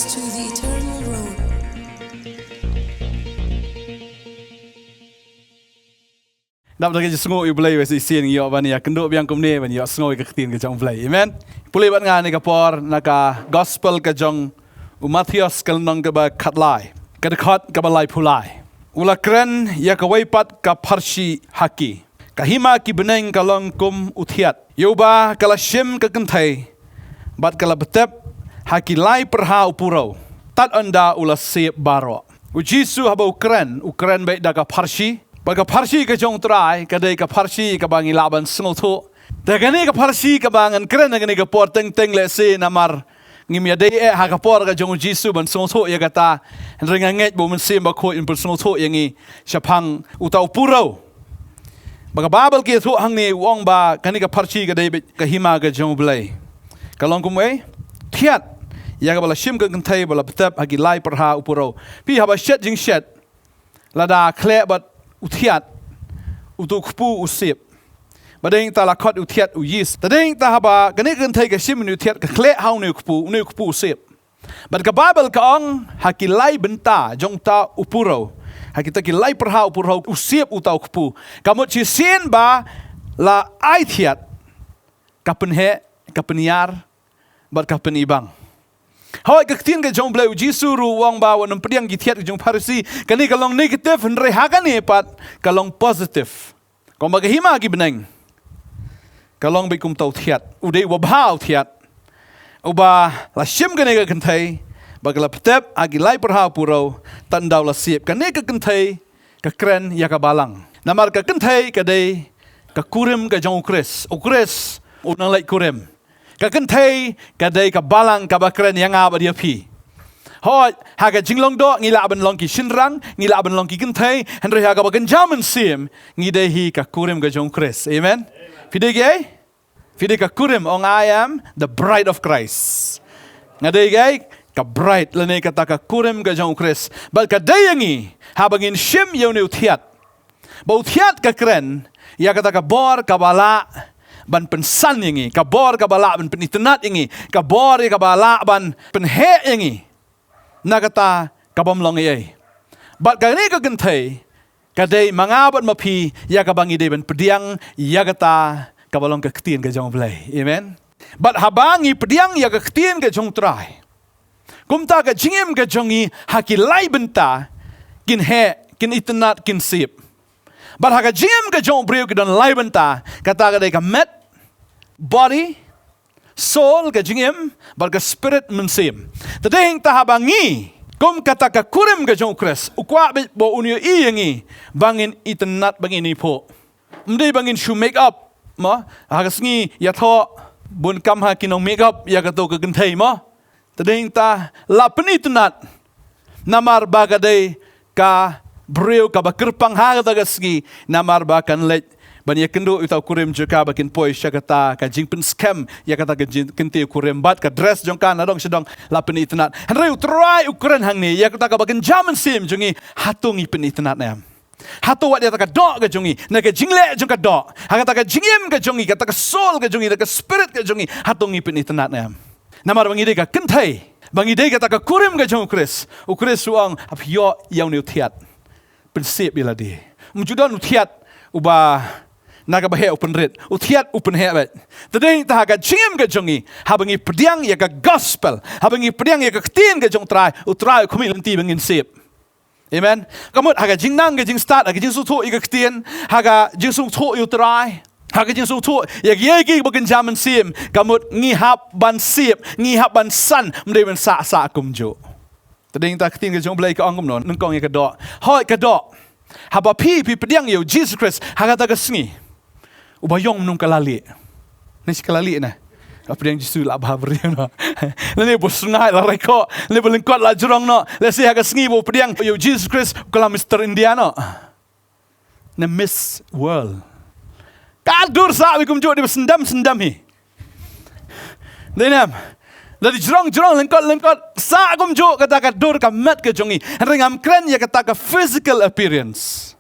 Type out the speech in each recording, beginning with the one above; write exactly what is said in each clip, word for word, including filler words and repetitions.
To the eternal road. Dap da ka jingsngew ïa U Blei, wei shisien ngi ïoh ban ïa kynduh biang kumne ban ïoh sngew ïa ka ktien ka jong U Blei. Amen. Pule bad nga ha kane ka por na ka gospel ka jong u Mathaios ka lynnong kaba khatlai, ka dkhot kaba laiphew lai. U la kren ïa kawei pat ka pharshi ha ki: Ka hima ki bneng ka long kum u thiat ïa uba ka la shim ka kynthei bad ka la btep ha ki lai pyrha u purew, tad ynda u la siep baroh. U Jisu haba u kren, u kren beit da ka pharshi. Bad ka pharshi ka jong U Trai ka dei ka pharshi kaba ngi lah ban sngewthuh. Te kane ka pharshi kaba ngan kren ha kane ka por teng teng lehse namar ngim ïadei eh ha ka por ka jong U Jisu ban sngewthuh ïa kata. Hynrei nga ngeit ba U Mynsiem Bakhuid un pynsngewthuh ïa ngi shaphang uta u purew. Ba ka Baibl ka ïathuh hangne, u ong ba kane ka pharshi ka dei beit ka hima ka jong U Blei. Ka long kumwei? Thiat ïa kaba la shim ka kynthei bad la btep ha ki lai pyrha u purew. Phi, haba shet jingshet, lada khleh bad u thiat, utu u kpu u siep. Ba dei nangta la khot u thiat u yis. Te dei nangta haba kane ka kynthei ka shim une u thiat, ka khleh ha une u kpu, une u kpu u siep. Bad ka Baibl ka ong ha ki lai bynta jong uta u purew, ha kita ki lai pyrha u purew u siep uta u kpu. Ka mut shisien ba la ai thiat, ka pynheh, ka pynïar bad ka pynibang. Hooid, ka ktien ka jong U Blei, U Jisu ruh u ong ba wat nym pdiang ki thiat ki jong u Pharisi. Kane ka long negative, hynrei ha kane pat ka long positive. Kumba ka hima ki bneng ka long beit kum uta u thiat, u dei uba bha u thiat, uba la shim kane ka kynthei bad ka la btep ha ki lai pyrha u purew, tad ynda u la siep. Kane ka kynthei ka kren ïa ka balang. Namar ka kynthei ka dei ka kurim ka jong U Khrist. U Khrist u nongleit kurim. Ka kynthei ka dei ka balang kaba kren ïa nga bad ïa phi. Hooid, ha ka jinglong doh ngi lah ban long ki shynrang, ngi lah ban long ki kynthei, hynrei ha kaba kynja mynsiem ngi dei hi ka kurim ka jong U Khrist. Amen. Phi dei kiei? Phi dei ka kurim, ong, "I am the bride of Christ." Nga dei kiei? Ka bride, lane kata ka kurim ka jong U Khrist. Bad ka dei ïa ngi, haba ngin shim ïa une u thiat. Ba u thiat ka kren ïa kata ka bor kaba lah ban pynsan ïa ngi, ka bor kaba lah ban pynitynnad ïa ngi, ka bor ïa kaba lah ban pynheh ïa ngi na kata ka bym long ei ei. Bad kane ka kynthei ka dei ma nga bad ma phi ïa kaba ngi dei ban pdiang ïa kata kaba long ka ktien ka jong U Blei. Amen. Bad haba ngi pdiang ïa ka ktien ka jong U Trai, kumta ka jingim ka jong ngi ha ki lai bynta kin heh, kin itynnad, kin siep. Bad ha ka jingim ka jong u briew ki don lai bynta, kata ka dei ka met, body, soul, ka jingim, bad ka spirit, mynsiem. Te dei hangta haba ngi kum kata ka kurim ka jong U Khrist, u kwah beit ba un ïohi ïa ngi ba ngin itynnad, ba ngin iphuh. Ym dei ba ngin shu make up mo, ha ka sngi ïathoh bun kam ha ki nong make up ïa kato ka kynthei mo. Te dei hangta la pynitynnad, namar ba ka dei ka briew kaba kyrpang ha kata ka sngi, namar ba kan leit ban ïakynduh ïa uta u kurim jong ka ba kin poi sha kata ka jingpynskhem ïa kata ka jing, kynthei u kurim, bad ka dress jong ka nadong shadong la pynitynnad. Hynrei U Trai u kren hangne ïa kata kaba kynja mynsiem jong ngi, hato ngi pynitynnad em? Hato wat ïa kata ka doh ka jong ngi, na ka jingleh jong ka doh, ha kata ka jingim ka jong ngi, kata ka soul ka jong ngi, na ka spirit ka jong ngi, hato ngi pynitynnad em? Namar ba ngi dei ka kynthei, ba ngi dei kata ka kurim ka jong U Khrist. U Khrist u ong, hap ïoh ïa une u thiat, pynsep ïa lade. Ym ju don u thiat uba na kaba heh u pynrit, u thiat u pynheh beit. Te dei hangta ha ka jingim ka jong ngi, haba ngi pdiang ïa ka gospel, haba ngi pdiang ïa ka ktien ka jong U Trai, U Trai u khmih lynti ba ngin sep. Amen. Ka mut ha ka jingnang ka jingstad, ha ka jingsngewthuh ïa ka ktien, ha ka jingsngewthuh ïa U Trai, ha ka jingsngewthuh ïa kiei kiei ba kynja mynsiem, ka mut ngi hap ban sep, ngi hap ban san, ym dei ban sah sah kumjuh. Te dei hangta ka ktien ka jong U Blei ka ong kumno, nyngkong ïa ka doh. Hooid, ka doh. Haba phi, phi pdiang ïa U Jisu Khrist ha kata ka sngi, u Baïong mynno ka la lieh? Nang shi ka la lieh na? Ka pdiang Jisu la bha briew no. Lane ba Srngaid la raikhoh, lane ba Lyngkot la jrong no. Lehse ha ka sngi ba u pdiang ïa U Jisu Khrist u kylla Mister India no, ne Miss World. Ka dur sah wi kumjuh, dei ba syndam syndam hi. Dei ne em? Lada jrong jrong, lyngkot lyngkot, sah kumjuh kata ka dur ka met ka jong ngi. Hynrei ngam kren ïa kata ka physical appearance.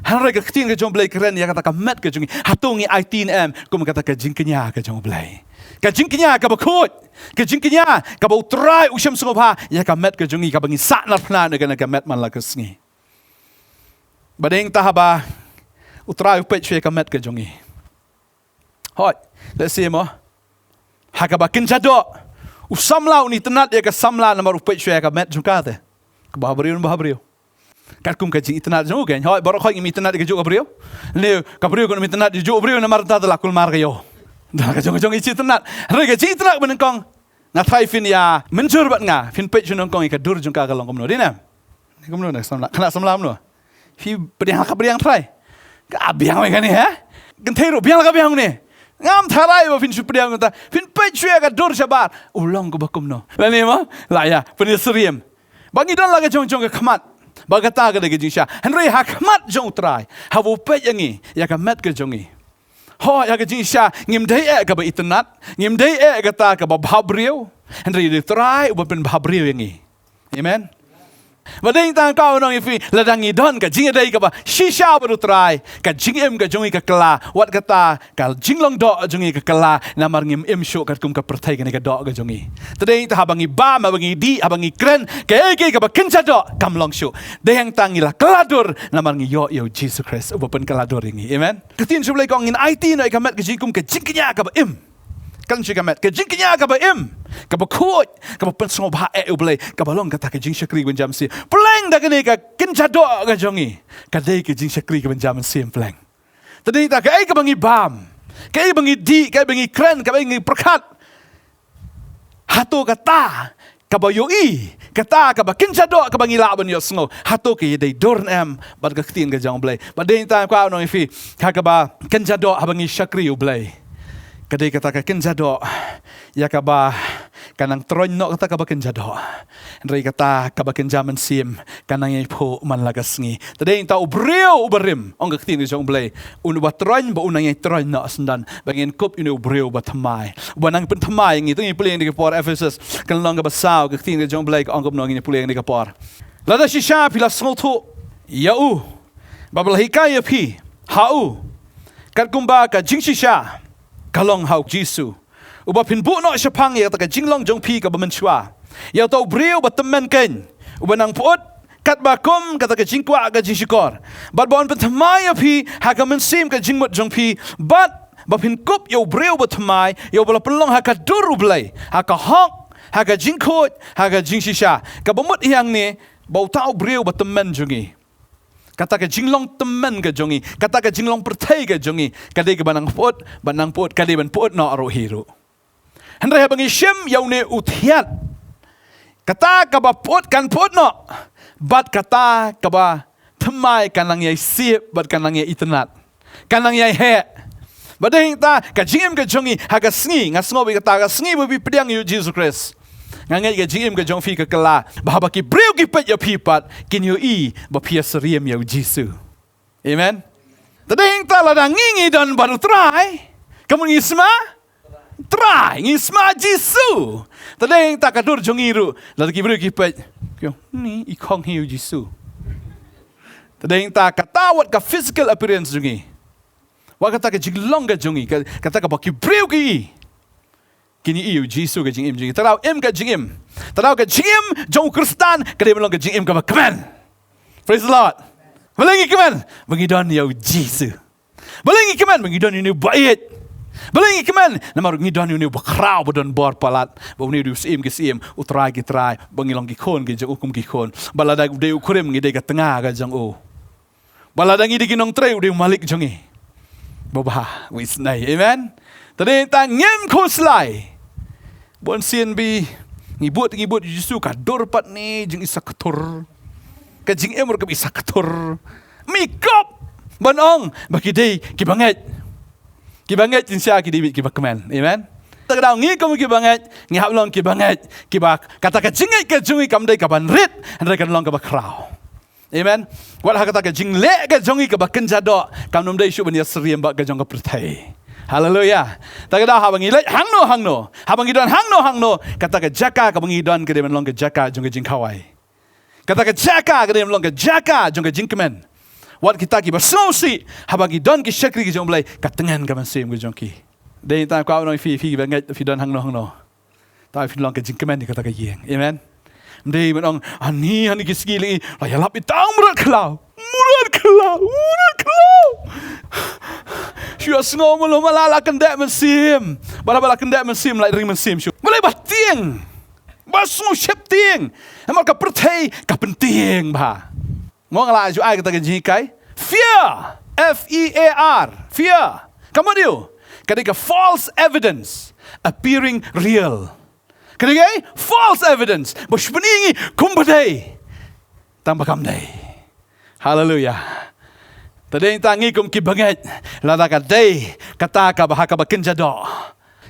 Hynrei ka ktien ka jong U Blei kren ïa kata ka met ka jong ngi. Hato ngi aiti ne em kum kata ka jingkñia ka jong U Blei? Ka jingkñia kaba khuid, ka jingkñia kaba U Trai u shem sngewbha ïa ka met ka jong ngi, kaba ngi sah narphna na ka, na ka met man la ka sngi. Ba dei tang haba U Trai u peit shuwa ïa ka met ka jong ngi. Hooid, let's see mo. Ha kaba kynja doh, u samla un itynnad ïa ka samla namar u peit shuwa ïa ka met jong ka te. Kaba ha briew, ba ha briew. Katkum ka jingitynnad jong u kein. Hooid, baroh khoit ngim itynnad ïa kajuh ka briew. Lane ka briew kan ym itynnad ïa kajuh ka briew namar ta la kulmar ka ïew. Da ka jong, jong i jingitynnad. Hynrei ka jingitynnad ba nyngkong, nga tharai phin ïa mynjur bad nga, phin peit shuh nyngkong ïa ka dur jong ka ka long kumno. Dei ne em? Kumno ne, samla, kane samla kumno? Phi pdiang la ka pdiang trai. Ka biang wei kane, ha? Kynthei ruh biang la ka biang ne. Ngam tharai ba phin shu pdiang mynta. Phin peit shuwa ïa ka dur shabar. U long kaba kumno. Lane mo? La ïa, pynïasyriem. Ba ngi don la ka jong jong ka khmat. Ba kata ka dei ka jingshisha. Hynrei ha khmat jong U Trai, haba u peit ïa ngi, ïa ka met ka jong ngi, hooid, ha ka jingshisha ngim dei eh kaba itynnad, ngim dei eh kata kaba bhabriew. Hynrei dei U Trai uba pynbhabriew ïa ngi. Amen. Ba dei tang ka u nong ïa phi, lada ngi don ka jingïadei kaba shisha bad U Trai, ka jingim ka jong ngi ka kylla, wat kata ka jinglong doh jong ngi ka kylla, namar ngim im shuh katkum ka pyrthei kane ka doh ka jong ngi. Te dei tang haba ngi bam, haba ngi dih, haba ngi kren, kaei kaei kaba kynja doh kam long shuh. Dei tang ngi la kylla dur namar ngi ïoh ïa U Jisu Khrist uba pynkylla dur ïa ngi. Amen. Ka ktien sha U Blei ka ong ngin aiti noh ïa ka met ka jong ngi kum ka jingkñia kaba im. Kan shu ka met, ka jingkñia kaba im, kaba khuid, kaba pynsngewbha eh U Blei, kaba long kata ka jingshakri kaba jam mynsiem. Pleng da kane ka kynja doh ka jong ngi, ka dei ka jingshakri kaba jam mynsiem pleng. Te dei tang kaei kaba ngi bam, kaei ba ngi dih, kaei ba ngi kren, kaei ba ngi pyrkhat, hato kata kaba ïohi, kata kaba kynja doh kaba ngi lah ban ïohsngew, hato ka ïadei dur ne em bad ka ktien ka jong U Blei? Ba dei tang ka u nong ïa phi, ha kaba kynja doh haba ngi shakri U Blei, ka dei kata ka kynja doh ïa kaba ka nang troiñ noh kata kaba kynja doh. Hynrei kata kaba kynja mynsiem ka nang ïai phuh man la ka sngi. Te dei tang u briew uba rim, ong ka ktien ka jong U Blei, un uba troiñ ba un nang ïai troiñ noh syndon. Ba ngin kup ïa une u briew uba thymmai, uba nang pynthymmai ïa ngi. To ngin pule ïa kane ka por, Ephesus ka lynnong kaba saw, ka ktien ka jong U Blei ka ong kumno, ngin pule ïa kane ka por. Lada shisha phi la sngewthuh ïa u, bad ba la hikai ïa phi ha u, katkum ba ka jingshisha ka long ha U Jisu, uba phin buh noh shaphang ïa kata ka jinglong jong phi kaba mynshuwa, ïa uta u briew ba tymmen kein, uba nang pyut katba kum kata ka jingkwah ka jingshukor, bad ba un pynthymmai ïa phi ha ka mynsiem ka jingmut jong phi, bad ba phin kup ïa u briew ba thymmai, ïa uba la pynlong ha ka dur U Blei, ha ka hok, ha ka jingkhuid, ha ka jingshisha. Kaba mut hi hangne, ba uta u briew ba tymmen jong ngi, kata ka jinglong tymmen ka jong ngi, kata ka jinglong pyrthei ka jong ngi, ka dei kaba nang pyut, ba nang pyut, ka dei ban pyut noh ruh hi ruh. Hynrei haba ngi shim ïa une u thiat, kata kaba pyut kan pyut noh, bad kata kaba thymmai kan nang ïai sip, bad kan nang ïai itynnad, kan nang ïai heh. Ba dei tang ka jingim ka jong ngi ha ka sngi, nga sngew ba kata ka sngi ba phi pdiang ïa U Jisu Khrist, nga ngeit ka jingim ka jong phi ka kylla, ba haba ki briew ki peit ïa phi pat, kin ïohi ba phi ïasyriem ïa U Jisu. Amen. Te dei tang lada ngi ngi don bad U Trai, ka mut ngi sma Trai, ngi sma Jisu. Te dei tang ka dur jong ngi ruh, lada ki briew ki peit, ki ong, ni i khong hi U Jisu. Te dei tang kata wat ka physical appearance jong ngi, wat kata ka jinglong ka jong ngi, ka, kata kaba ki briew ki i, kin i U Jisu ka jingim jong ngi. Te daw im ka jingim, te daw ka jingim jong u Khristan ka dei ban long ka jingim kaba kmen. Praise the Lord. Balei ngi kmen? Ba ngi don ïa U Jisu. Balei ngi kmen? Ba ngi don ïa une uba ïeit. Balei ngi kmen? Namar ngi don ïa une uba khraw, ba don bor palat, ba une u dei u Syiem ki syiem, U Trai ki trai, ba ngi long ki khun ki jong u kum ki khun. Ba lada u dei u kurim, ngi dei ka tnga ka jong u. Ba lada ngi dei ki nongtrei, u dei u malik jong ngi. Ba bha, u isynei. Amen. Te dei tang ngim khuslai. Bun sien ba ngi bud, ngi bud Jisu ka dur pat ne jingisa ktur, ka jingim ruh ka ba isa ktur. Mih kop ban ong ba ki dei kiba ngeit. Kiba ngeit kin sha ki dei beit kiba kmen. Amen. Te ka daw ngi kum kiba ngeit, ngi hap long kiba ngeit, kiba kata ka jingngeit ka jong ngi kam dei kaban rit, hynrei kan long kaba khraw. Amen. Wat ha kata ka jingleh ka jong ngi kaba kynja doh, kam nym dei shuh ban ïasyriem bad ka jong ka pyrthei. Haleluya. Te ka daw haba ngi leit hangno hangno, haba ngi don hangno hangno, kata ka jaka kaba ngi don ka dei ban long ka jaka jong ka jingkhawai. Kata ka jaka ka dei ban long ka jaka jong ka jingkmen. Wat kita kiba sngewsih, haba ngi don ki shakri ki jong U Blei, ka tngen ka mynsiem ka jong ki. Dei tang kwah ban ong ïa phi, phi ba ngeit, phi don hangno hangno, tang phin long ka jingkmen ïa kata ka ïing. Amen. Ym dei ban ong, ani, ani ki sngi lei la ïalap ïa tang mrad khlaw, mrad khlaw, mrad khlaw. Shu ïa sngew mano mala la kyndeh mynsiem. Ba la, ba la kyndeh mynsiem, la ring mynsiem shu. Balei ba tieng? Ba sngew sheptieng. Namar ka pyrthei ka pyntieng bha. Mo, nga la ju ai kata ka jinghikai. Fear. F E A R. Fear. Ka mut aïu? Ka dei ka false evidence appearing real. Ka dei ka false evidence ba shu pyni ïa ngi kumba dei tang ba kam dei. Haleluya. Te dei tang ngi kum ki bangeit, lada ka dei kata kaba ha kaba kynja doh,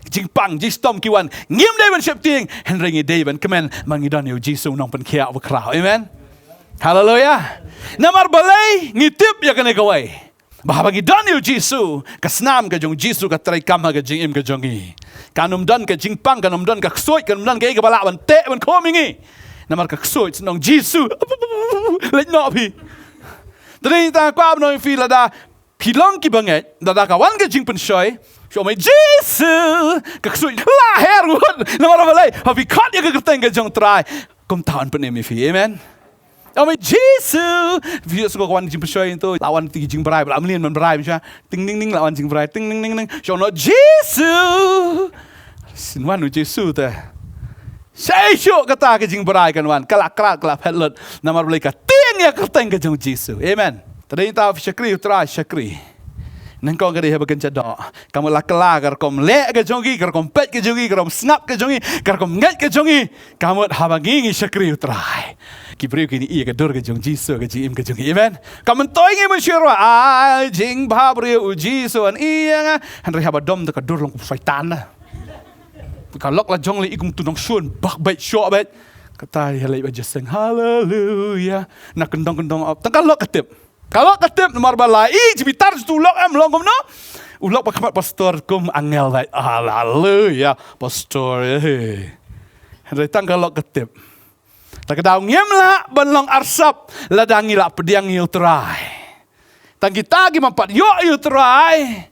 jingpang jingshitom ki wan, ngim dei ban sheptieng, hynrei ngi dei ban kmen ba ngi don ïa u Jisu u nongpynkhiah uba khraw. Amen. Haleluya. Namar balei ngi tip ïa kane kawei? Ba haba ngi don ïa u Jisu, ka snam ka jong u Jisu ka treikam ha ka jingim ka jong ngi. Kan ym don ka jingpang, kan ym don ka ksuid, kan ym don kaei kaba lah ban teh ban khum ïa ngi. Namar ka ksuid, snong Jisu. Leit noh phi. Te dei tang kwah ban ong ïa phi, lada phi long ki bangeit, lada ka wan ka jingpynshoi, shu ong ïa Jisu, ka ksuid la her wut. Namar balei? Haba phi khot ïa ka kyrteng ka jong u Trai, kumta un pynim ïa phi. Amen. Ong ïa Jisu. Phi sngew ka wan ka jingpynshoi, to la wan ki jingbrai, la mlien ban brai, sha ting ning ning, la wan jingbrai, ting ning ning ning. Shu ong Jisu. Shen wan u Jisu te. Shisha kata ka jingbrai kan wan, ka la krat, ka la phet lut. Namar balei? Ka tieng ïa ka kyrteng ka jong u Jisu. Amen. Te dei tang phi shakri u Trai, shakri. Nyngkong ka dei haba kynja doh. Ka mut la kylla ka rukom leh ka jong ngi, ka rukom peit ka jong ngi, ka rukom sngap ka jong ngi, ka rukom ngeit ka jong ngi. Ka mut haba ngi, ngi shakri u Trai, ki briew kin ïohi ïa ka dur ka jong u Jisu ha ka jingim ka jong ngi. Amen. Kam myntoi ngi mynshuwa, ai jingbhabriew u Jisu un ïohi ïa nga. Hynrei haba dom te ka dur long kum u Soitan. Ka lok la jong lei kum tu nongshun, bak beit, shoh beit. Kata ïa leit ba jingïaseng, haleluya, na kyndong kyndong ap. Tang ka lok ka tip. Ka lok ka tip, namar ba la ïohi bitar tu u lok, em, long kumno? U lok ba khmat pastor kum angel beit. Haleluya, pastor, eh. Hynrei tang ka lok ka tip. Te ka daw ngim lah ban long arsap lada ngi la pdiang ïa u Trai. Tang kita ki bym pat ïoh ïa u Trai,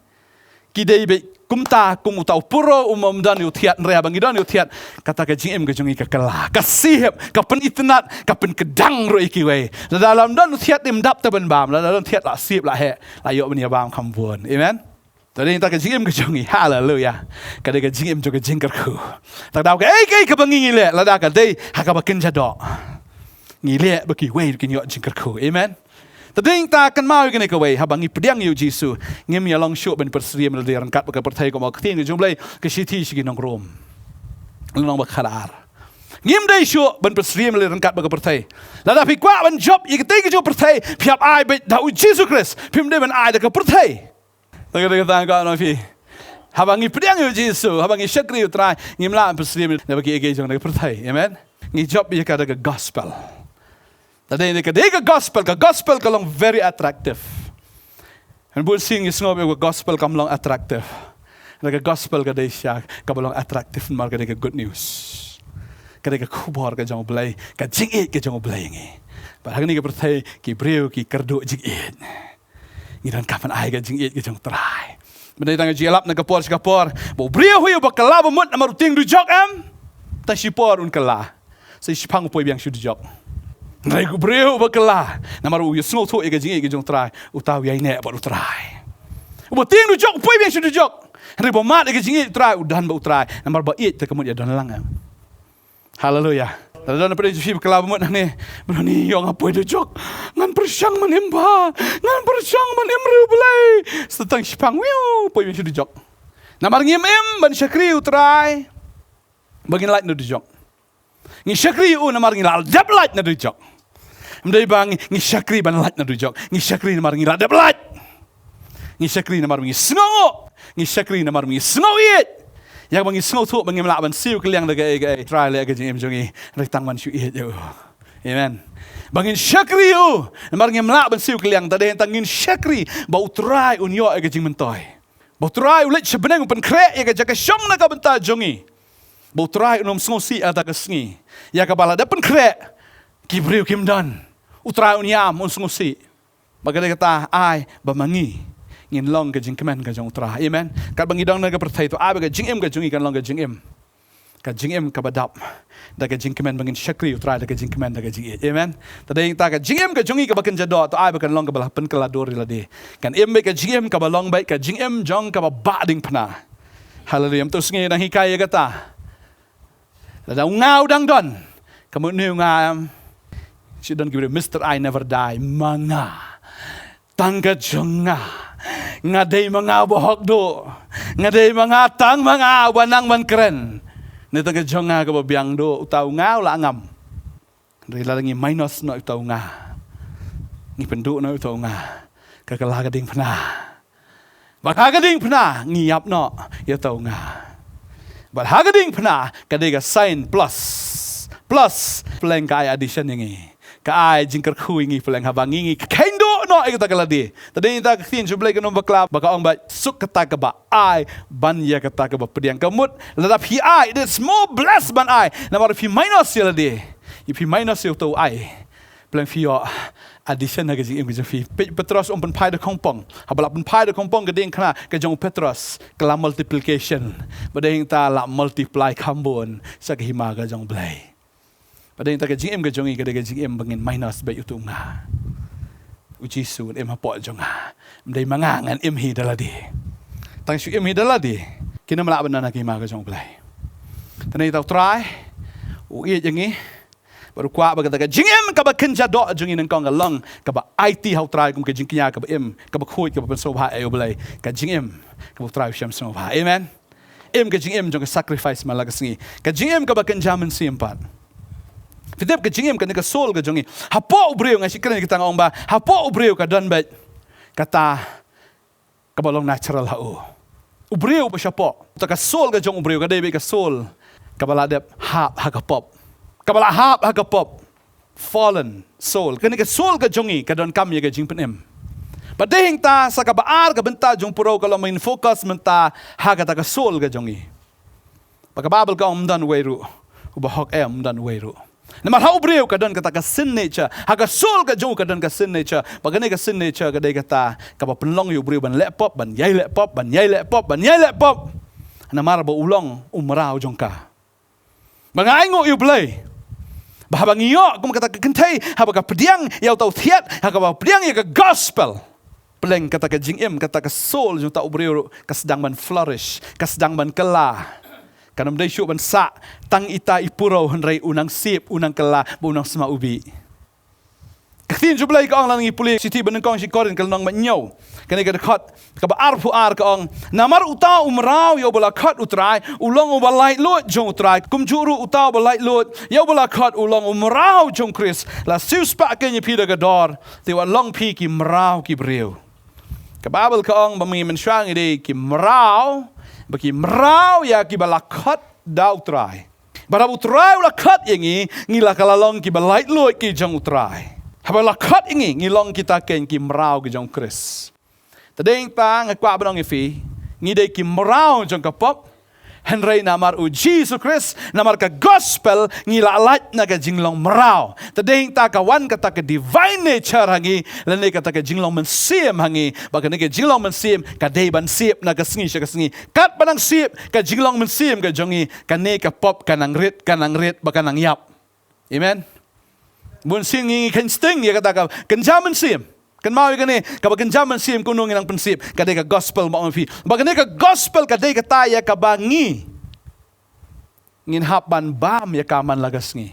ki dei beit kumta kum uta u puro, um, um don ïa u thiat. Hynrei haba ngi don ïa u thiat, kata ka jingim ka jong ngi ka kylla, ka sihep, ka pynitynnad, ka pynkdang ruh ïa kiwei. Lada lam don u thiat, ym dap te ban bam. Lada don thiat, la sihep, la heh, la ïoh ban ïa bam kham bun. Amen. Te dei tang ka jingim ka jong ngi, haleluya, ka dei ka jingim jong ka jingkyrkhu. Te ka daw kaei kaei kaba ngi, ngi leh, lada ka dei ha kaba kynja doh, ngi leh ba kiwei kin ïoh jingkyrkhu. Amen. Te dei tang kynmaw ïa kane kawei, haba ngi pdiang ïa u Jisu, ngim ïa long shuh ban pynsyriem lade ryngkat bad ka pyrthei, kum ka ktien ka jong u Blei, ka shithi sha ki nong Rom, lynnong ba khatar. Ngim dei shuh ban pynsyriem lade ryngkat bad ka pyrthei. Lada phi kwah ban jop ïa katei ka jong ka pyrthei, phi hap ai beit da u Jisu Khrist. Phim dei ban ai da ka pyrthei. Te ka dei kata nga kwah ban ong ïa phi. Haba ngi pdiang ïa u Jisu, haba ngi shakri u Trai, ngim lah ban pynsyriem da kiei kiei jong ka pyrthei. Amen. Ngi jop ïa ka da ka gospel. Te dei, dei ka, dei ka gospel, ka gospel ka long very attractive. Hynrei bun sien ngi sngewbha ïa ka gospel kam long attractive. Te ka gospel ka dei shisha kaba long attractive namar ka dei ka good news. Ka dei ka khubor ka jong u Blei, ka jingïeit ka jong u Blei ïa ngi. Bad ha kane ka pyrthei ki briew ki kyrduh jingïeit. Ngi donkam ban ai ka jingïeit ka jong u Trai. Mynta tang ka jingïalap na ka por sha ka por, ba u briew hi uba kylla ba mut namar u tieng dujok, em? Tang shipor un kylla. Sa shipang u poi biang sha u dujok. Hynrei u briew uba kylla namar u ïa sngewthuh ïa ka jingïeit ka jong u Trai, uta u ïaineh bad u Trai. Uba tieng dujok u poi biang sha u dujok. Hynrei ba mad ïa ka jingïeit u Trai, u don bad u Trai. Namar ba ïeit te ka mut ïa don lang, em? Haleluya. Lada don na pdeng jong phi ba kylla ba mut hangne, ba ngi ong, nga poi dujok, ngan pyrshang ban im bha, ngan pyrshang ban im riewblei. Sa tang shipang, wiu, poi biang sha u dujok. Namar ngim im ban shakri u Trai ba ngin lait na u dujok. Ngi shakri ïa u namar ngi la dep lait na u dujok. Ym dei ba ngi, ngi shakri ban lait na u dujok. Ngi shakri namar ngi la dep lait. Ngi shakri namar ngi sngewnguh. Ngi shakri namar ngi sngew ïeit. Ïa kaba ngi sngewthuh ba ngim lah ban siew kylliang da kaei kaei, u Trai leh ka jingim jong ngi. Hynrei tang ban shu ïeit ïa u. Amen. Ba ngin shakri ïa u namar ngim lah ban siew kylliang. Te dei tang ngin shakri ba u Trai un ïoh ïa ka jingmyntoi. Ba u Trai u leit sha bneng u pynkhreh ïa ka jaka shong na ka bynta jong ngi. Ba u Trai un ym sngewsih ha kata ka sngi ïa kaba la dep pynkhreh ki briew kim don. U Trai un ïam, un sngewsih. Bad ka dei kata, ai ba ma ngi, ngin long ka jingkmen ka jong U Trai. Amen. Katba ngi don ha ka pyrthei, to ai ba ka jingim ka jong ngi kan long ka jingim, ka jingim kaba dap da ka jingkmen, ba ngin shakri U Trai da ka jingkmen, da ka jingïeit. Amen. Te dei ta ka jingim ka jong ngi kaba kynja doh, to ai ba kan long kaba la pynkylla dur ïa lade. Kan im beit ka jingim kaba long beit ka jingim jong kaba bah diengphna. Haleluia. Mynta ka sngi nang hikai ïa kata. Lada u nga u dang don, ka mut une u nga, em, shu don ki briew, Mister I never die, ma nga, tang ka jong nga. Nga dei ma nga ba hok duh. Nga dei ma nga, tang ma nga ba nang ban kren. Ne tang ka jong nga kaba biang duh. Uta u nga u la ngam. Hynrei lada ngi minus noh uta u nga, ngi pynduh noh uta u nga, ka kylla ka diengphna. Bad ha ka diengphna ngi ïap noh ïa uta u nga. Bad ha ka diengphna ka dei ka sign plus. Plus, pleng ka ai addition ïa ngi. Ka ai jingkyrkhu ïa ngi pleng, haba ngi, ngi kheiñ duh noh ïa kata ka lade. Te dei ta ka ktien jong U Blei ka nong bakla ba ka ong ba suk kata kaba ai ban ïa kata kaba pdiang. Ka mut lada phi ai, it's more blessed ban ai. Namar phi minus ïa lade, ïa phi minus ïa uta u ai, pleng phi ïoh addition ha ka jingim ka jong phi. Peit Petros, um pynphai da khongpong. Haba la pynphai da khongpong ka diengphna ka jong u Petros, ka la multiplication. Ba dei ta la multiply kham bun sha ka hima ka jong U Blei. Ba dei ta ka jingim ka jong ngi ka dei ka jingim ba ngin minus beit uta u nga. U Jisu un im hapoh jong nga. Ym dei ma nga ngan im hi da lade. Tang shu im hi da lade, kim lah ban don ha ka hima ka jong U Blei. Te dei ta U Trai u ïeit ïa ngi. Bad u kwah ba kata ka jingim kaba kynja doh jong ngi nyngkong ka long kaba aiti ha U Trai kum ka jingkñia kaba im, kaba khuid, kaba pynsngewbha ïa U Blei. Ka jingim kaba U Trai u shem sngewbha. Amen. Im ka jingim jong ka sacrifice man la ka sngi. Ka jingim kaba kynja mynsiem pat. Phi tip, ka jingim, kane ka soul ka jong ngi, hapoh u briew, nga shu kren kita, nga ong ba hapoh u briew ka don beit kata kaba long natural ha u. U briew ba shapoh, ta ka soul ka jong u briew ka dei beit ka soul kaba la dep hap ha ka pop. Kaba la hap ha ka pop. Fallen soul. Kane ka soul ka jong ngi ka donkam ïa ka jingpynim. Bad dei hangta sa kaba ar ka bynta jong puro ka long ba ngin focus mynta ha kata ka soul ka jong ngi. Ba ka Baibl ka ong ym don uwei ruh uba hok, em, ym don uwei ruh. Namar ha u briew ka don kata ka sin nature, ha ka soul ka jong u ka don ka sin nature. Ba kane ka sin nature ka dei kata kaba pynlong ïa u briew ban leh pop, ban ïai leh pop, ban ïai leh pop, ban ïai leh pop. Namar ba u long u mraw jong ka. Ba nga ainguh ïa U Blei ba haba ngi ïoh kum kata ka kynthei, haba ka pdiang ïa uta u thied, haba ka pdiang ïa ka gospel, pleng kata ka jingim, kata ka soul jong uta u briew ruh ka sdang ban flourish, ka sdang ban kylla. Kan ym dei shuh ban sah tang ita i puro, hynrei u nang sip, u nang kylla, ba u nang sma u bih. Ka ktien jong U Blei ka ong, lada ngi pule shithi ba nyngkong sha ki Korinth ka lynnong ba hynñiew, kane ka dkhot kaba arphew ar ka ong: Namar uta u mraw ïa uba la khot U Trai u long uba laitluid jong U Trai. Kumjuh ruh uta uba laitluid ïa uba la khot u long u mraw jong Khrist. La siewspah kein ïa phi da ka dor, te wat long phi ki mraw ki briew. Ka Baibl ka ong ba ma ngi mynshuwa ngi dei ki mraw, ba ki mraw ïa kiba la khot da U Trai. Bad haba U Trai u la khot ïa ngi, ngi la ka la long kiba laitluid ki jong U Trai. Haba la khot ïa ngi, ngi long kita kein ki mraw ki jong Khrist. Te dei ta nga kwah ban ong ïa phi, ngi dei ki mraw jong ka pop. Hynrei namar U Jisu Khrist, namar ka gospel, ngi la lait na ka jinglong mraw. Te dei ta ka wan kata ka divine nature ha ngi, lane kata ka jinglong mynsiem ha ngi. Ba kane ka jinglong mynsiem ka dei ban sip na ka sngi sha ka sngi. Katba nang sip ka jinglong mynsiem ka jong ngi, kane ka pop ka nang rit, ka nang rit, ba ka nang ïap. Amen. Bun sien ngi kheiñ sting ïa kata ka kynja mynsiem. Kynmaw ïa kane, kaba kynja mynsiem kumno ngi nang pynsip. Ka dei ka gospel, ma ong phi. Ba kane ka gospel ka dei kata ïa kaba ngi ngin hap ban bam ïa ka man la ka sngi.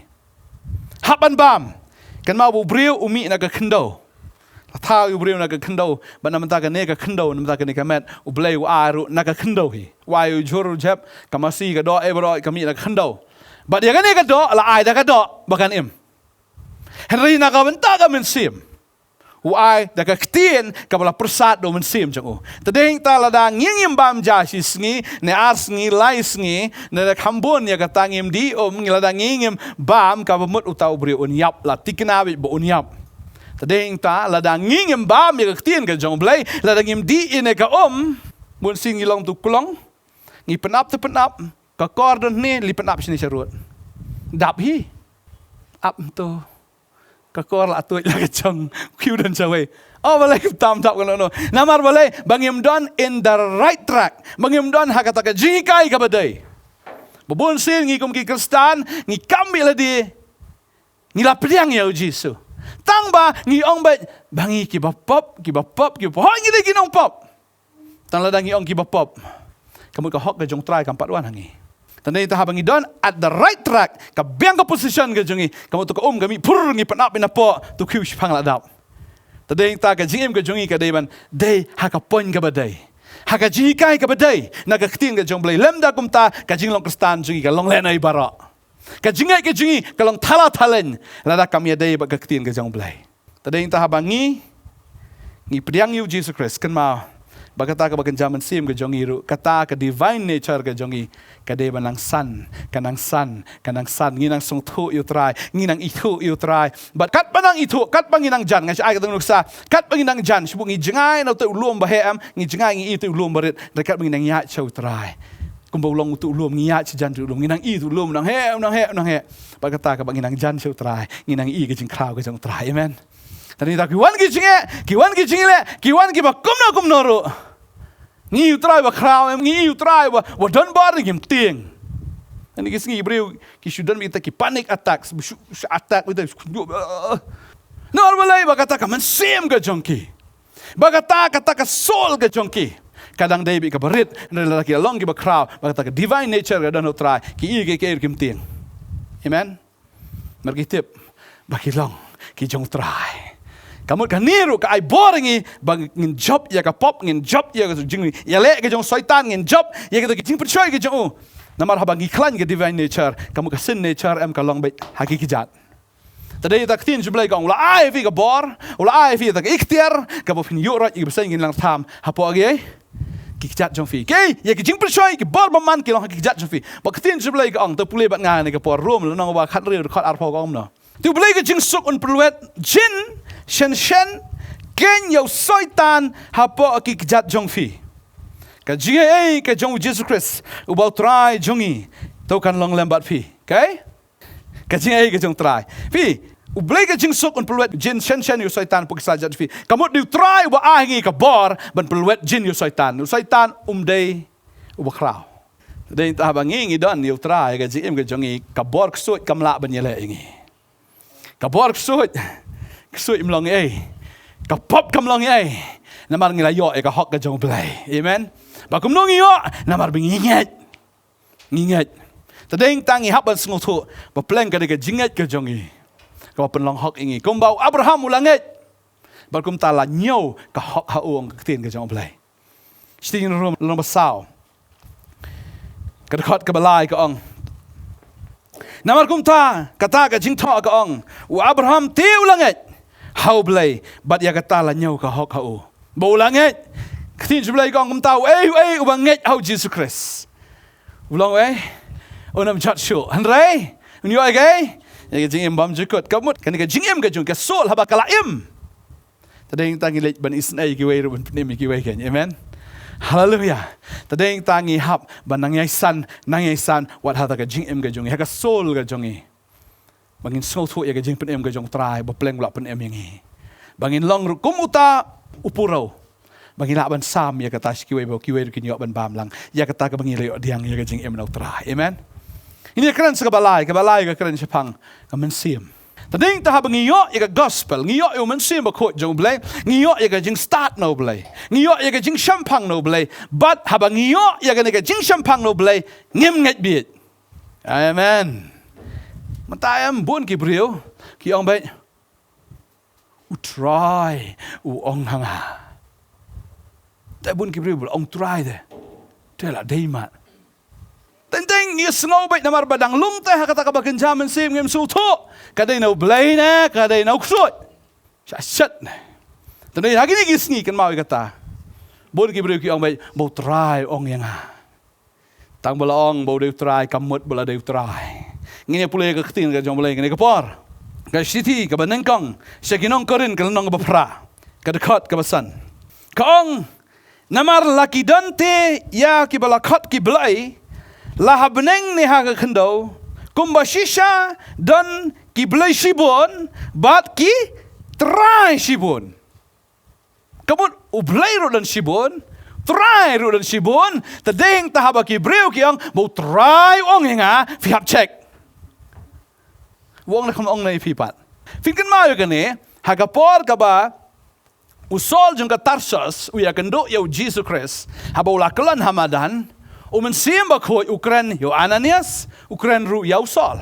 Hap ban bam. Kynmaw ba u briew u mih na ka khyndew. La thaw ïa u briew na ka khyndew, bad na bynta kane ka khyndew, na bynta kane ka met, U Blei u ai ruh na ka khyndew hi. U ai u jhur u jhep, ka masi, ka doh, eh, baroh ka mih na ka khyndew. Bad ïa kane ka doh la ai da ka doh ba kan im. Hynrei na ka bynta ka mynsiem, u ai da ka ktien kaba la pyrsad da u mynsiem jong u. Te dei ta lada ngi ngim bam ja shi sngi, ne ar sngi, lai sngi, ne da kham bun ïa kata ngim dih um, ngi lada ngi ngim bam, kaba mut uta u briew un ïap, la thikna beit ba un ïap. Te dei ta lada ngi ngim bam ïa ka ktien ka jong U Blei, lada ngim dih ïa ne ka um, bun sien ngi long tu klong, ngi pynap te pynap, ka kor don hne, li pynap shane sharud. Dap hi. Ap to. Ka kor la tuid la ka jong, u khiew don shawei. Oh, balei kam tam dap kano kano. Namar balei, ba ngim don in the right track. Ba ngim don ha kata ka jinghikai kaba dei. Ba bun sien ngi kum ki Khristan, ngi kam bit lade. Ngi la pdiang ïa u Jisu. Tang ba ngi ong beit, ba ngi kiba pop, kiba pop, kiba pop. Hooid ngi dei ki nongpop. Tang lada ngi ong kiba pop, ka mut ka hok ka jong u Trai kam pat wan ha ngi. Tang dei ta haba ngi don at the right track, ka biang ka position ka jong ngi. Ka mut tu ka um ka mih phur, ngi pan ap ïa na pok, tu khiew shiphang la dap. Tang dei ta ka jingim ka jong ngi ka dei ban dei ha ka point kaba dei, ha ka jinghikai kaba dei na ka ktien ka jong u Blei. Lymda kumta ka jinglong Khristan jong ngi ka long lehnoh baroh. Ka jingngeit ka jong ngi ka long thala thaleng lada kam ïadei bad ka ktien ka jong u Blei. Tang dei ta haba ngi, ngi pdiang ïa u Jisu Khrist, kynmaw ba kata kaba kynja mynsiem ka jong ngi ruh, kata ka divine nature ka jong ngi, ka dei ba nang san, ka nang san, ka nang san. Ngi nang sngewthuh ïa u Trai, ngi nang ithuh ïa u Trai. Bad katba nang ithuh, katba ngi nang jan, nga shu ai kata ka nuksa, katba ngi nang jan, shu buh ngi jngai na uta u lum ba heh em, ngi jngai ngi i uta u lum ba rit, hynrei katba ngi nang ïaid sha u Trai, kumba u long uta u lum, ngi ïaid sha jan uta u lum, ngi nang i uta u lum, nang heh, nang heh, nang heh. Bad kata kaba ngi nang jan sha u Trai, ngi nang i ka jingkhraw ka jong u Trai. Amen. Tang dei ta ki wan ki jingeh, ki wan ki jingleh, ki wan kiba kumno kumno ruh, ngi i u Trai ba khraw em, ngi i u Trai ba, ba don bor, ngim tieng. Ani ki sngi briew ki shu don beit kita ki panic attacks, shu, shu attack beit kita. Namar balei? Ba kata ka mynsiem ka jong ki, ba kata, kata ka soul ka jong ki, ka dang dei beit kaba rit. Hynrei lada ki long kiba khraw, ba kata ka divine nature ka don ha u Trai, ki i kiei kiei ruh kim tieng. Amen. Namar ki tip ba ki long ki jong u Trai. Ka mut kane ruh ka ai bor ïa ngi ba ngin jop ïa ka pop, ngin jop ïa ka jingïaleh ka jong u Soitan, ngin jop ïa kita ki jingpynshoi ka jong u. Namar haba ngi khlaiñ ka divine nature, ka mut ka sin nature em ka long beit ha ki kjat. Tang dei ta ka ktien jong u Blei ka ong, u la ai ïa phi ka bor, u la ai ïa phi ta ka iktiar, kaba phin ïuh roit ïa ki bseiñ kin nang tham hapoh kiei, ki kjat jong phi. Kiei, ïa ki jingpynshoi, ki bor bymman ki long ha ki kjat jong phi. Bad ka ktien jong u Blei ka ong, to pule bad nga ha kane ka por, Rom lynnong ba khathynriew dkhot arphew ka ong kumno? Te u Blei ka jingsuk un pynlwet jin shen shen keiñ ïa u Soitan hapoh ki kjat jong phi. Ka jingaiei ka jong u Jisu Khrist uba u Trai jong ngi, to kan long lem bad phi. Kiei? Ka jingaiei ka jong u Trai. Phi, u Blei ka jingsuk un pynlwet jin shen shen ïa u Soitan hapoh ki kjat jong phi. Ka mut dei u Trai uba ai ha ngi ka bor ban pynlwet jin ïa u Soitan. U Soitan um dei uba khraw. Dei ta haba ngi, ngi don ïa u Trai, ka jingim ka jong ngi, ka bor ksuid kam lah ban ïaleh ïa ngi. Ka bor ksuid, ksuid kam long ei, ka pop kam long ei. Namar ngi la ïoh ïa ka hok ka jong u Blei. Amen. Ba kumno ngi ïoh? Namar ba ngi ngeit. Ngi ngeit. Tang dei ta ngi hap ban sngewthuh ba pleng ka dei ka jingngeit ka jong ngi kaba pynlong hok ïa ngi. Kumba u Abraham u la ngeit, bad kumta la ñiew ka hok ha u, ong ka ktien ka jong u Blei. Shithi Rom lynnong ba saw, ka dkhot kaba lai ka ong, namar kumta kata ka jingthoh ka ong, u Abraham te u la ngeit ha u Blei, bad ïa kata la ñiew ka hok ha u. Ba u la ngeit. Ka ktien jong u Blei ka ong kumta, uei uei uba ngeit ha u Jisu Khrist, u long uei? Un ym jot shuh, hynrei un ïoh ïa kaei? Ïa ka jingim bymjukut. Ka mut kane ka jingim ka jong ngi, ka soul, haba ka la im, tang dei ta ngi leit ban isynei ïa kiwei ruh ban pynim ïa kiwei keiñ. Amen. Haleluya. Tang dei ta ngi hap ban nang ïai san, nang ïai san, wat ha kata ka jingim ka jong ngi, ha ka soul ka jong ngi, ba ngin sngewthuh ïa ka jingpynim ka jong u Trai ba pleng u la pynim ïa ngi. Ba ngin long ruh kum uta u puro, ba ngin lah ban sam ïa kata sha kiwei, ba kiwei ruh kin ïoh ban bam lang ïa kata kaba ngi la ïoh pdiang ïa ka jingim na u Trai. Amen. Ngin ïa kren sa kaba lai, kaba lai ka kren shaphang ka mynsiem. Tang dei ta haba ngi ïoh ïa ka gospel, ngi ïoh ïa u Mynsiem Bakhuid jong u Blei, ngi ïoh ïa ka jingstad na u Blei, ngi ïoh ïa ka jingshemphang na u Blei. Bad haba ngi ïoh ïa kane ka jingshemphang na u Blei, ngim ngeit beit. Amen. Mynta em, bun ki briew ki ong beit, u Trai u ong ha nga. Te bun ki briew ba ong Trai te, te la dei mat. Teng teng ngi sngew beit namar ba dang lung te ha kata kaba kynja mynsiem, ngim sngewthuh ka dei na u Blei ne ka dei na u ksuid. Sha shet ne. Teng teng ha kine ki sngi kynmaw ïa kata. Bun ki briew ki ong beit ba u Trai u ong ïa nga. Tang ba la ong ba u dei u Trai kam mut ba la dei u Trai. Ngin ïa pule ka ktien ka jong u Blei kane ka por. Ka shithi kaba nyngkong sha ki nong Korinth, ka lynnong kaba phra, ka dkhot kaba san, ka ong, namar la ki don te ïa kiba la khot ki blei, la ha bneng ne ha ka khyndew, Kumba shisha don ki blei shibun bad ki trai shibun. Ka mut U Blei ruh don shibun, trai ruh don shibun. Te dei hangta haba ki briew ki ong ba U Trai u ong ïa nga, phi hap check. U ong na kham ong na ïa phi pat. Phin kynmaw ïa kane, ha ka por kaba u Saul jong ka Tarsus u ïakynduh ïa U Jisu Khrist, haba u la khlem ha madan, U Mynsiem Bakhuid u kren ïa u Ananias, u kren ruh ïa u Saul.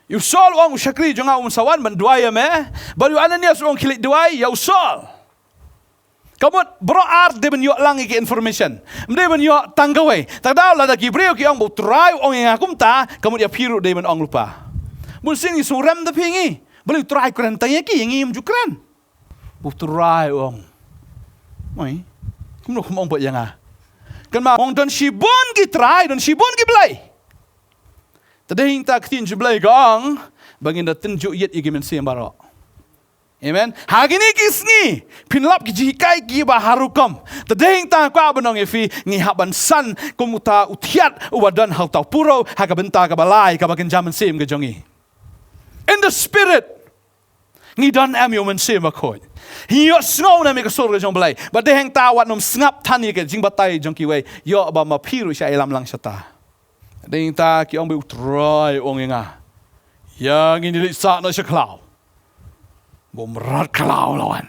Ïa u Saul u ong, u shakri jong nga um sa wan ban duwai ïa me. Bad ïa u Ananias u ong, khie leit duwai ïa u Saul. Ka mut baroh ar dei ban ïoh lang ïa ki information. Ym dei ban ïoh tang kawei. Te ka daw lada ki briew ki ong ba U Trai u ong ïa nga kumta, ka mut ïa phi ruh dei ban ong lypa. Bun sien ngi sngewrem da phi ngi. Balei U Trai u kren tang ïa ki, ïa ngi ym ju kren. Ba U Trai u ong. Oi. Kumno kum ong pat ïa nga. Kan ma ong don shibun ki trai, don shibun ki blei. Te dei hangta ka ktien jong U Blei ka ong ba ngin da tynjuh ïit ïa ki mynsiem baroh. Amen. Ha kine ki sngi phin lap ki jinghikai kiba har rukom. Te dei hangta nga kwah ban ong ïa phi, ngi hap ban san kum uta u thiat uba don ha uta u puro, ha ka bynta kaba lai kaba kynja mynsiem ka jong ngi. In the spirit, ngi don em ïa U Mynsiem Bakhuid? Ngi ïohsngew em ïa ka sur ka jong U Blei? Bad dei hangta wat nym sngap than ïa ka jingbatai jong kiwei, ïoh ba ma phi ruh sha ïalam lang shata. Dei hangta ki ong ba U Trai u ong ïa nga, ïa ngin ïa leit sah noh sha khlaw. Ba u mrad khlaw la wan.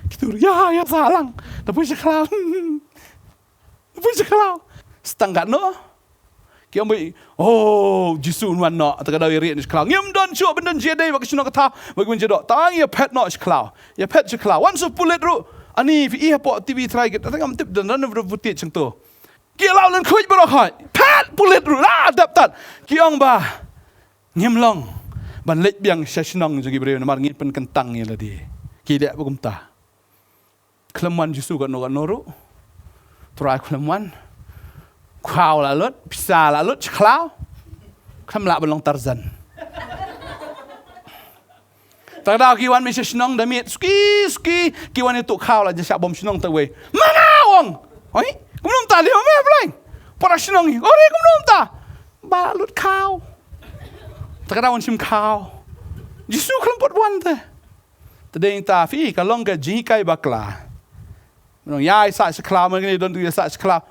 Ki tur, ïa, ïa sah lang. Da poi sha khlaw. Poi sha khlaw. Sa tang katno? Ki ong ba, oh, Jisu un wan noh. Te ka daw ïa rieh noh sha khlaw. Ngim don shuh ban don jingïadei bad ka shnong ka thaw, bad ki ban jingïadoh. Tang ïa phet noh sha khlaw. Ïa phet sha khlaw. Wan sa pulit ruh. Ani phi i hapoh T V trai kit. Te ngam tip don don ruh putit shangto. Ki la wan khuid baroh khuid. Phet pulit ruh. La dep tat. Ki ong ba ngim long ban leit biang sha shnong jong ki briew namar ngin pynkyntang ïa lade. Ki leh ba kumta. Khlem wan Jisu katno katno ruh. Trai khlem wan. Khaw la lut, pisa la lut, sha khlaw. Khlem lah ban long Tarzan. Te ka daw ki wan mih sha shnong da miet, suki suki, ki wan ïa tu khaw la jia sha bom shnong te wei. Ma nga ong. Oi, kumno mynta leh me Blei? Para shnong ngi. Ori kumno mynta? Ba lut khaw. Te ka daw wan shim khaw. Jisu khlem pat wan te. Te dei ta phi, ka long ka jinghikai bakla. Mynta ïa sah sha khlaw, mynta don tu ïa sah sha khlaw.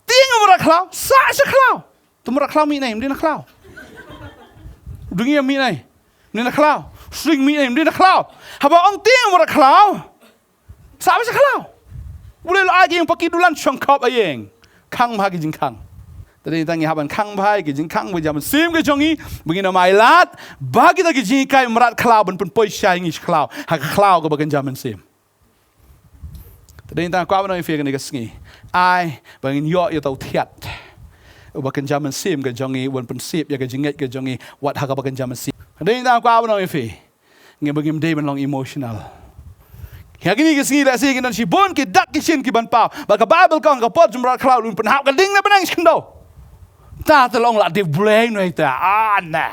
Tieng mrad khlaw, sah sha khlaw. Tu mrad khlaw mih nai, mdei na khlaw. Dung ïa mih nai, mdei na khlaw. Sring mih nai, mdei na khlaw. Haba ong tieng mrad khlaw, sah sha khlaw. Bulei lo ai ki ïing paki dulan shong khop a ïing. Khang bha ki jingkhang. Te dei tang ngi hap ban khang bha ki jingkhang ba jam sim ka jong ngi, ba ngin ym ailad ba kita ki jinghikai mrad khlaw ban pynpoi shai ngi sha khlaw, ha ka khlaw kaba kynja mynsiem. Te dei tang kwah ban ong ïa phi kane ka sngi, ai ba ngin ïoh ïa uta u thiat uba kynja mynsiem ka jong ngi, uban pynsep ïa ka jingngeit ka jong ngi wat ha kaba kynja mynsiem. Te dei tang kwah ban ong ïa phi, ngi ba ngim dei ban long emotional. Ha kine ki sngi lehse kin don shibun ki dak ki shin ki ban paw. Bad ka Baibl ka ong ka por jong u mrad khlaw un pynhap ka ding na bneng shi khyndew. Ta te long la dei Blei noi ta. Ah, na.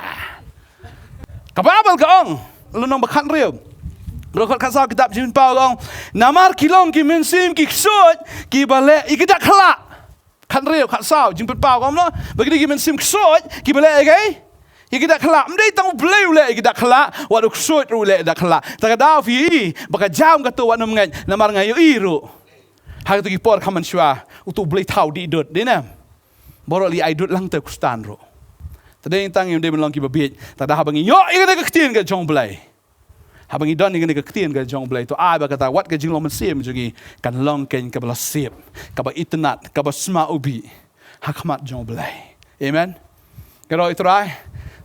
Ka Baibl ka ong, lynnong ba khathynriew, dkhot khatsaw, kitab Jingpynpaw ka ong, namar ki long ki mynsiem ki ksuid kiba leh ïa ki dak khyllah. Khathynriew, khatsaw, Jingpynpaw ka ong, ba ki dei ki mynsiem ksuid kiba leh ïa ki, ïa ki dak khyllah. Ym dei tang U Blei u leh ïa ki dak khyllah, wat u ksuid ruh u leh ïa ki dak khyllah. Te ka daw phi i ba ka jam kato wat nym ngeit, namar nga ïohi ruh ha kato ki por khamtam shuwa, uto U Blei thaw dih dud, dei ne? Baroh lei ai dud lang te Khristan ruh. Te dei tang ngim dei ban long kiba bieit. Te da haba ngi ïoh ïa kane ka ktien ka jong U Blei, haba ngi don ïa kane ka ktien ka jong U Blei, to ai ba kata wat ka jinglong mynsiem jong ngi kan long keiñ kaba la sep, kaba itynnad, kaba sma ubih ha khmat jong U Blei. Amen. Ka roi Trai,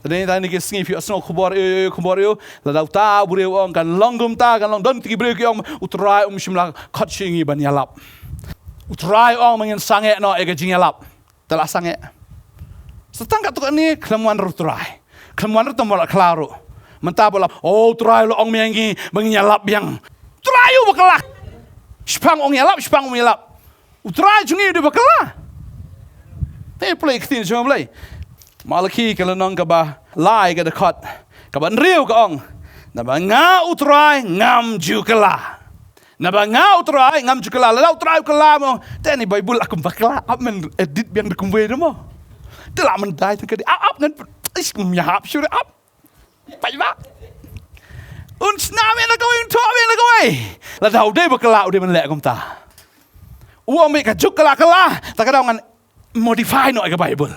te dei tang kine ki sngi phi ïohsngew khubor ïa u, khubor ïa u, lada uta u briew u ong kan long kumta, kan long, don ki briew ki ong U Trai um shym la khot sha ngi ban ïalap. U Trai u ong ba ngin sangeh noh ïa ka jingïalap. Te la sangeh. Sa tang katto katne khlem wan ruh U Trai. Khlem wan ruh te mrad khlaw ruh. Mynta ba la, oh, U Trai u la ong ma ngi ba ngin ïalap biang. U Trai u bakla. Shipang ong ïalap, shipang ong ïalap. U Trai jong ngi u dei bakla. Te pule ïa ka ktien jong U Blei. Malaki ka lynnong kaba lai ka dkhot kaba hynriew ka ong, naba nga U Trai ngam ju kylla. Naba nga U Trai ngam ju kylla. Lada U Trai u kylla mo, te ni Baibl la kum bakla, ap men edit biang da kumwei da mo. Te la mynta ïa ka dei ap ap ngan, ish, ngam ïahap shuh ap. Paidbah. Un shna ïa na kawei, un thoh ïa na kawei. Lada u dei bakla u dei ban leh kumta. U ong beit ka juk ka la kylla, ta ka daw ngan modify noh ïa ka Bible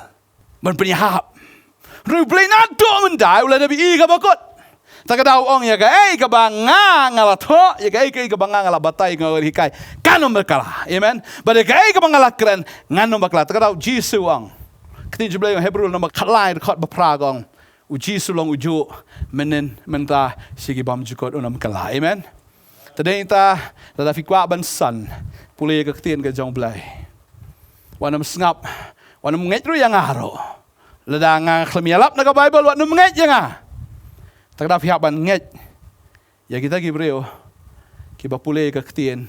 ban pynïahap. Hynrei U Blei naduh mynta u la dep ïohi ïa kaba kut. Ta ka daw u ong ïa kaei kaba nga nga la thoh, ïa kaei kaei kaba nga nga la batai, nga la hikai, kan ym bakla. Amen. Bad ïa kaei kaba nga la kren ngan ym bakla. Ta ka daw U Jisu u ong. Ka ktien jong U Blei ha Hebru lynnong ba khatlai dkhot ba phra ka ong, U Jisu u long ujuh mynhynnin, mynta, sha ki bymjukut, un ym kylla. Amen. Te dei nangta, lada phi kwah ban san, pule ïa ka ktien ka jong U Blei. Wat nym sngap, wat nym ngeit ruh ïa nga ruh. Lada nga khlem ïalap na ka Bible, wat nym ngeit ïa nga. Ta ka daw phi hap ban ngeit ïa kita ki briew kiba pule ïa ka ktien,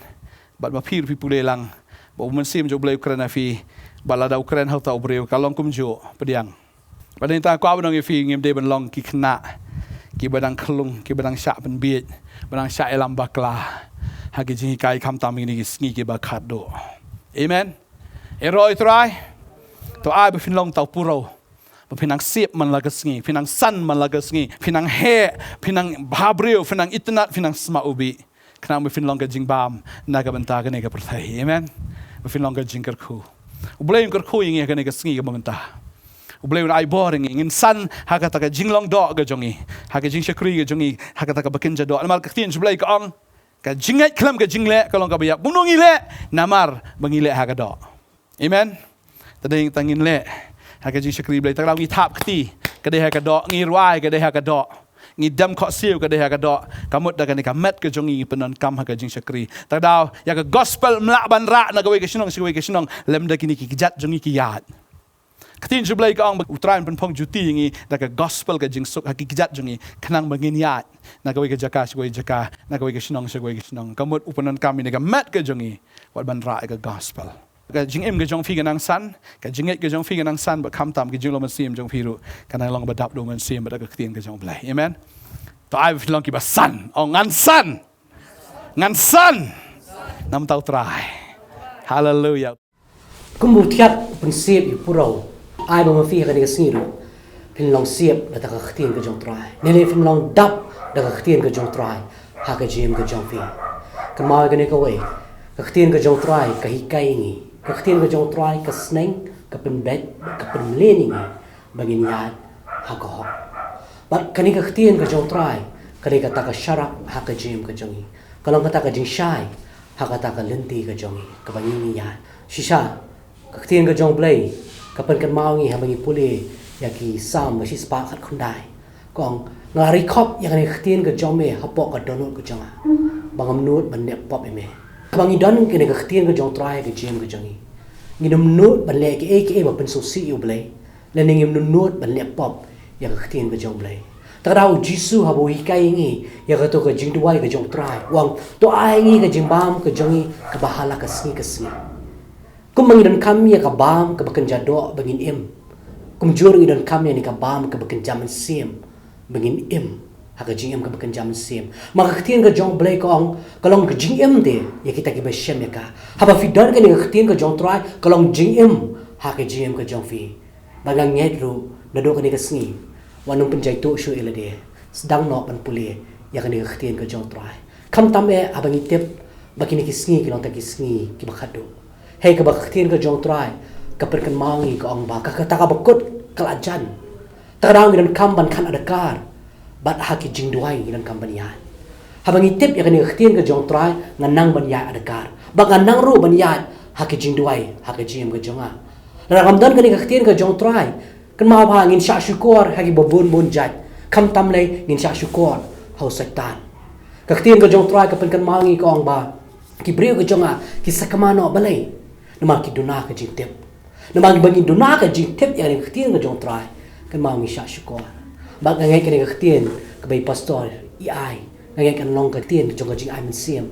bad ma phi ruh phi pule lang, ba U Mynsiem jong U Blei u kren ha phi, bad lada u kren ha uta u briew ka long kumjuh, pdiang. Bad dei nangta kwah ban ong ïa phi, ngim dei ban long ki khynnah kiba dang khlung, kiba dang shah pynbieit, ba dang shah ïalam bakla ha ki jinghikai khamtam ha kine ki sngi kiba khatduh. Amen. Ïaroh ïa U Trai. To ai ba phin long uta u puro ba phin nang siep man la ka sngi, phin nang san man la ka sngi, phin nang heh, phin nang bhabriew, phin nang itynnad, phin nang sma ubih. Khnang ba phin long ka jingbam na ka bynta kane ka pyrthei. Amen. Ba phin long ka jingkyrkhu. U Blei un kyrkhu ïa ngi ha kane ka sngi kaba mynta. U Blei un ai bor ïa ngi, ngin san ha kata ka jinglong doh ka jong ngi, ha ka jingshakri ka jong ngi, ha kata kaba kynja doh. Namar ka ktien jong U Blei ka ong, ka jingngeit khlem ka jingleh ka long kaba ïap. Kumno ngi leh? Namar ba ngi leh ha ka doh. Amen. Te dei nangta ngin leh ha ka jingshakri Blei. Ta ka daw ngi thap kti, ka dei ha ka doh, ngi rwai, ka dei ha ka doh, ngi dem khohsiew, ka dei ha ka doh. Ka mut da kane ka met ka jong ngi ngi pyndonkam ha ka jingshakri. Ta ka daw ïa ka gospel ym lah ban rah na kawei ka shnong sha kawei ka shnong lymda kine ki kjat jong ngi ki ïaid. Ka ktien jong U Blei ka ong ba U Trai un pynphong juti ïa ngi da ka gospel ka jingsuk ha ki kjat jong ngi, khnang ba ngin ïaid na kawei ka jaka sha kawei ka jaka, na kawei ka shnong sha kawei ka shnong. Ka mut u pyndonkam ïa kane ka met ka jong ngi wat ban rah ïa ka gospel. Ka jingim ka jong phi ka nang san, ka jingngeit ka jong phi ka nang san, bad khamtam ka jinglong mynsiem jong phi ruh ka nang long ba dap da U Mynsiem bad da ka ktien ka jong U Blei. Amen. To ai ba phin long kiba san. Ong, ngan san. Ngan san. Namar U Trai. Haleluia. Kumba u thiat u pynsiep ïa u puro, ai ba ma phi ha kane ka sngi ruh phin long siep da ka ktien ka jong U Trai. Ne lei phin long dap da ka ktien ka jong U Trai ha ka jingim ka jong phi. Kynmaw ïa kane kawei, ka ktien ka jong U Trai ka hikai ïa ngi. Ka ktien ka jong U Trai ka sneng, ka pynbeit, ka pynmlien ïa ngi ba ngin ïaid ha ka hok. Bad kane ka ktien ka jong U Trai ka dei kata ka sharak ha ka jingim ka jong ngi. Ka long kata ka jingshai ha kata ka lynti ka jong ngi kaba ngi ngi ïaid. Shisha, ka ktien ka jong U Blei ka pynkynmaw ngi haba ngi pule ïa ki Salm ka shispah khatkhyndai. Ka ong, nga la ri khop ïa kane ka ktien ka jong me hapoh ka dohnud ka jong nga, ba ngam nud ban leh pop ïa me. Haba ngi don kane ka ktien ka jong U Trai ha ka jingim ka jong ngi, ngin ym nud ban leh kiei kiei ba pynsngewsih ïa U Blei, lane ngim nud ban leh pop ïa ka ktien ka jong U Blei. Ta ka daw U Jisu haba u hikai ïa ngi ïa kato ka jingduwai ka jong U Trai, u ong, to ai ngi ka jingbam ka jong ngi kaba ha la ka sngi ka sngi. Kumba ngi donkam ïa ka bam kaba kynja doh ba ngin im, kumjuh ruh ngi donkam ïa kane ka bam kaba kynja mynsiem ba ngin im ha ka jingim kaba kynja mynsiem. Ma ka ktien ka jong U Blei ka ong, ka long ka jingim te ïa kita kiba shem ïa ka. Haba phi don kane ka ktien ka jong U Trai, ka long jingim ha ka jingim ka jong phi. Bad nga ngeit ruh naduh kane ka sngi, wat nym pynjaituh shuh ïa lade, sdang noh ban pule ïa kane ka ktien ka jong U Trai. Khamtam eh haba ngi tip ba kine ki sngi ki long tang ki sngi kiba khatduh. Hei, kaba ka ktien ka jong U Trai ka pynkynmaw ngi, ka ong ba ka, kata kaba kut ka la jan. Ta ka daw ngi donkam ban khan adkar, bad ha ki jingduwai ngi donkam ban ïaid. Haba ngi tip ïa kane ka ktien ka jong U Trai, ngan nang ban ïaid adkar, bad ngan nang ruh ban ïaid ha ki jingduwai ha ka jingim ka jong nga. Lada ngam don kane ka ktien ka jong U Trai, kynmaw ba ngin shah shukor ha kiba bun bun jait, khamtam lei ngin shah shukor ha u Soitan. Ka ktien ka jong U Trai ka pynkynmaw ngi, ka ong ba ki briew ka jong nga ki sakma noh. Balei? Namar ki duna ka jingtip. Namar ba ngin duna ka jingtip ïa kane ka ktien ka jong U Trai, kynmaw ngi shah shukor. Bad nga ngeit kane ka ktien kaba i pastor i ai, nga ngeit kan long ka ktien jong ka jingai mynsiem,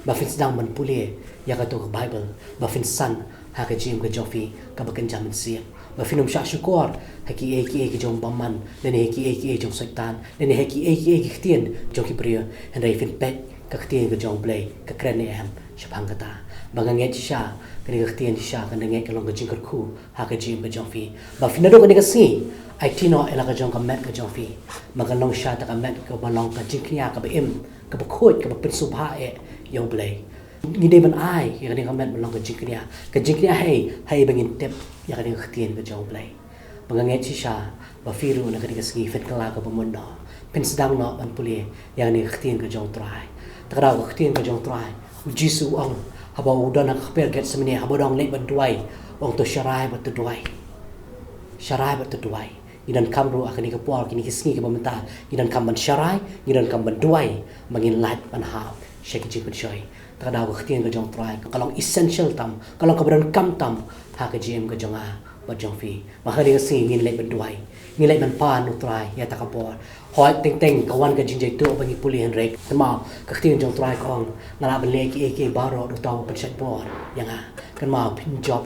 ba phin sdang ban pule ïa kato ka Bible, ba phin san ha ka jingim ka jong phi kaba kynja mynsiem, ba phin ym shah shukor ha kiei kiei ki jong u bymman, lane ha kiei kiei jong u Soitan, lane ha kiei kiei ki ktien jong ki briew, hynrei phin peit Ka ktien ka jong U Blei ka kren ne em shaphang kata? Ba nga ngeit shisha kane ka ktien shisha kan da ngeit ka long ka jingkyrkhu ha ka jingim ka jong phi. Ba phi naduh kane ka sngi aiti noh ïa la ka jong ka met ka jong phi, ba kan long shisha ta ka met kaba long ka jingkñia kaba im, kaba khuid, kaba pynsngewbha eh ïa U Blei. Ngi dei ban ai ïa kane ka met ban long ka jingkñia. Ka jingkñia hei, hei ba ngin tip ïa kane ka ktien ka jong U Blei. Ba nga ngeit shisha ba phi ruh na kane ka sngi phin kylla kaba mut noh, phin sdang noh ban pule ïa kane ka ktien ka jong U Trai. Te kata ka ktien ka jong U Trai, U Jisu u ong, haba u don ha ka kper Gethsemane, haba u dang leit ban duwai, u ong, to sharai bad to duwai. Sharai bad to duwai. Ngi donkam ruh ha kane ka por, kine ki sngi kiba mynta, ngi donkam ban sharai, ngi donkam ban duwai, ba ngin lait ban hap sha ki jingpynshoi. Te kata ka ktien ka jong U Trai ka long essential tam, ka long kaba donkam tam ha ka jingim ka jong nga bad jong phi. Ba ha kane ka sngi ngin leit ban duwai, ngin leit ban pan U Trai ïa kata ka bor. Hooid, teng teng ka wan ka jingjaituh ba ngi pule hynrei kynmaw, ka ktien jong U Trai ka ong, nga lah ban leh kiei kiei baroh da uta uba pynshait bor ïa nga. Kynmaw, phin jop